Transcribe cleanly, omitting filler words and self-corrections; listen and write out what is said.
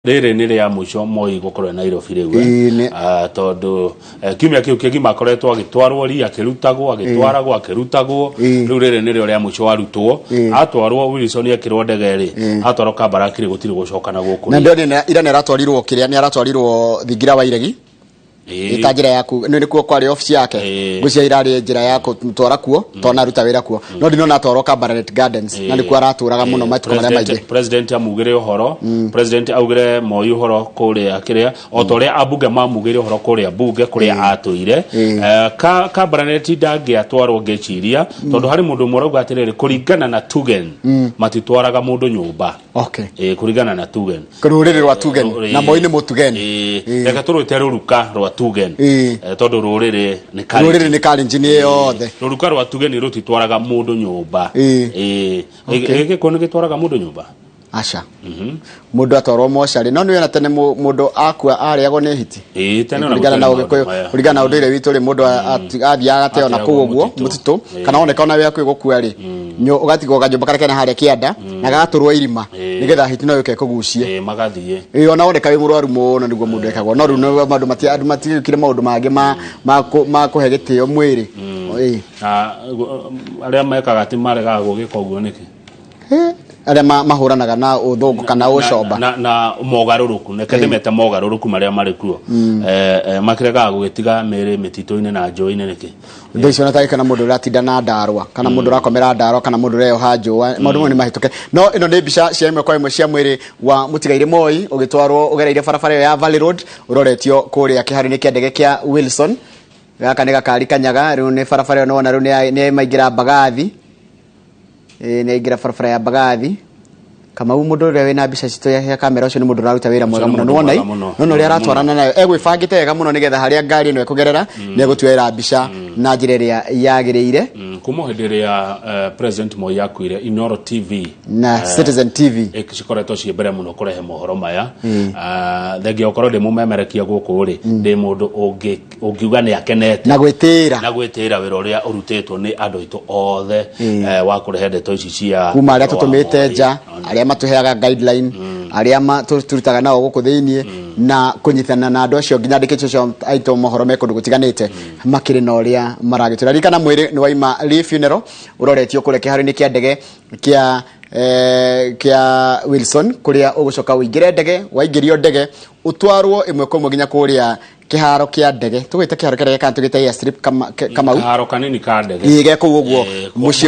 Rĩrĩ nĩ rĩa mũico Moi gũkorwo e Nairobi rĩu. Ĩĩ, Ah, tondũ kiumia kĩu kĩgima akoretwo agĩtwarwo ria, akĩrutagwo, agĩtwaragwo, akĩrutagwo. Rĩu rĩrĩ nĩrĩo rĩa mũico arutwo. Atwarwo Wilson ekĩrwo ndege rĩ, atwarwo Kabarak rĩ, gũtirĩ gũcoka na gũkũ Na rĩngĩ. Ndĩronire ira nĩ aratwarirwo kĩrĩa, nĩ aratwarirwo thingira wa iregi. Ĩta njĩra yaku nĩ nĩkuo kwarĩ ofici yake. Ngwĩciria irarĩ njĩra ya kũmũtwara kuo tondũ aruta wĩra kuo, no ndinona atwarwo Kabarnet Gardens na nĩkuo aratũraga mũno matukũ marĩa maingĩ. President amugire ũhoro, president augire Moi ũhoro kũrĩa kĩrĩa, o ta ũrĩa ambunge mamugire ũhoro kũrĩa bunge kũrĩa atũire. Kabarnet ndangĩatwarwo ngĩciria, tondũ harĩ mũndũ ũmwe ũrauga atĩrĩrĩ, kũringana na Tugen matitwaraga mũndũ nyũmba. Kũringana na Tugen. Rũrĩrĩ rwa Tugen. Na Moi nĩ Mũtugen. Reke tũrwĩte rũruka rwa Tugen. Tondũ rũrĩrĩ nĩ Kalenjin. Rũrĩrĩ nĩ Kalenjin yothe. Rũruka rwa Tugen rũtitwaraga mũndũ nyũmba. Gĩkũ nĩ gĩtwaraga mũndũ nyũmba? Aca, mũndũ atwarwo mocarĩ, no nĩ wona tene mũndũ akua arĩagwo nĩ hiti. Ĩĩ, tene ona Kũringana na gũtiarĩ maũndũ Ũgĩkũyũ, maya. kũringana na ũndũire witũ rĩ, mũndũ athiaga agateo na kũu Ateagwo ũguo mũtitũ. mũtitũ, kana oneka ona wĩ hakuhĩ gũkua rĩ, ũgatigwo kanyũmba karĩa kena harĩa kĩanda na gagatũrwo irima nĩgetha hiti no yũke ĩkũgucie. Ĩĩ, magathiĩ. Ĩĩ, ona woneka wĩ mũrwaru mũno nĩguo mũndũ ekagwo, no rĩu maũndũ andũ matigĩkire maũndũ mangĩ ma kũhe gĩtĩo mwĩrĩ. Ĩĩ. Na arĩa mekaga atĩ maregaga gũgĩka ũguo nĩkĩ? Arĩa mahũranaga na ũthũngũ kana ũcomba. Na mogarũrũku, reke ndĩmete mogarũrũku marĩa marĩ kuo. Makĩregaga gũgĩtiga mĩĩrĩ mĩtitũ-inĩ na njũĩ-inĩ nĩkĩ? Thaa icio ona kana mũndũ ũratinda na ndarwa, kana mũndũ ũrakomera ndarwa, kana mũndũ ũreyoha njũa, maũndũ mau nĩ mahĩtũke. No ĩno nĩ mbica cia ĩmwe kwa ĩmwe cia mwĩrĩ wa mũtigairĩ Moi ũgĩtwarwo ũgereire barabara ĩyo ya Valley Road ũroretio kũrĩa kĩharo-inĩ kĩa ndege kĩa Wilson. Gaka nĩ gakari kanyaga, rĩu nĩ barabara ĩyo nĩwona rĩu nĩ maingĩra Mbagathi. Ĩĩ, nĩ aingĩra barabara ya Mbagathi. Kamau, mũndũ ũrĩa wĩna mbica citũ ya kamera, ũcio nĩ mũndũ ũraruta wĩra mwega Ũcio nĩ mũno. mũndũ Nĩwona mwega mũno. nĩwona ũrĩa aratwarana nayo, egwĩbangĩte wega mũno nĩgetha harĩa ngari ĩno ĩkũgerera nĩ egũtuoera mbica na njĩra ĩrĩa yagĩrĩire. Kuma hĩndĩ ĩrĩa President Moi akuire, Inooro TV na Citizen TV cikoretwo ciĩ mbere mũno kũrehe mohoro maya. Ah, thengia gũkorwo ndĩ mũmemerekia gũkũ rĩ, ndĩ mũndũ ũngiuga nĩ akenete na gwĩtĩĩra na gwĩtĩĩra wĩra ũrĩa ũrutĩtwo nĩ andũ aitũ othe wa kũrehe ndeto ici cia kuma arĩa ũhoro wa tũtũmĩte Moi. nja, arĩa matũheaga guideline, arĩa tũrutaga nao gũkũ thĩinĩ, na kũnyitana na andũ acio nginya andĩki acio aitũ mohoro me kũndũ gũtiganĩte makĩrĩ na ũrĩa maragĩtwĩra. Ririkana mwĩrĩ nĩ waima Lee funeral ũroretio kũrĩa kĩharo-inĩ kĩa ndege kĩa Wilson, kũrĩa ũgũcoka ũingĩre ndege, waingĩrio ndege ũtwarwo ĩmwe kwa ĩmwe nginya kũrĩa kĩharo kĩa ndege. Tũgwĩte kĩharo kĩa ndege kana tũgĩte airstrip, Kamau? Kaharo kanini ka ndege. Ĩĩ, ge kũu ũguo. Mũciĩ.